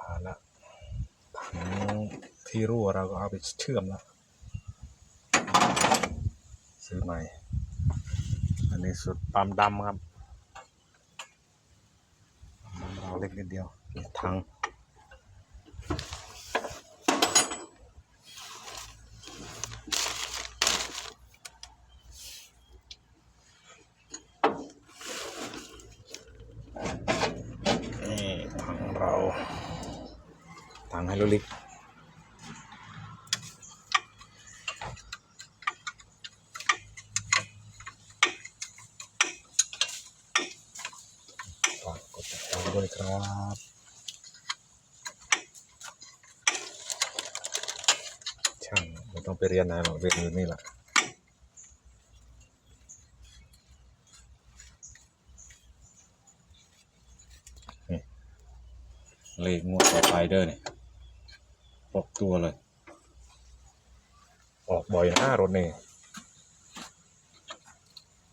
ເອົາລະ ຖັງທີ່ຮົ່ວເຮົາກໍເອົາໄປເຊື່ອມລະ ຊື້ໃໝ່. ອັນນີ້ສູດປ້ຳດຳຄັບ ເອົາເລັກນິດດຽວ ຖັງ ນີ້ຖັງເຮົາ ຖັງໄຮໂດຣລິກ ຝາກກົດຕິດຕາມດ້ວຍຄັບ ຊ່າງບໍ່ຕ້ອງໄປຮຽນໃນໂຮງຮຽນຢູ່ນີ້ລະ. ນີ້ ເລກງວດຕໍ່ໄປເດີນີ້ ຫົກຕົວເລີຍ ອອກບ່ອຍນະລົດນີ້.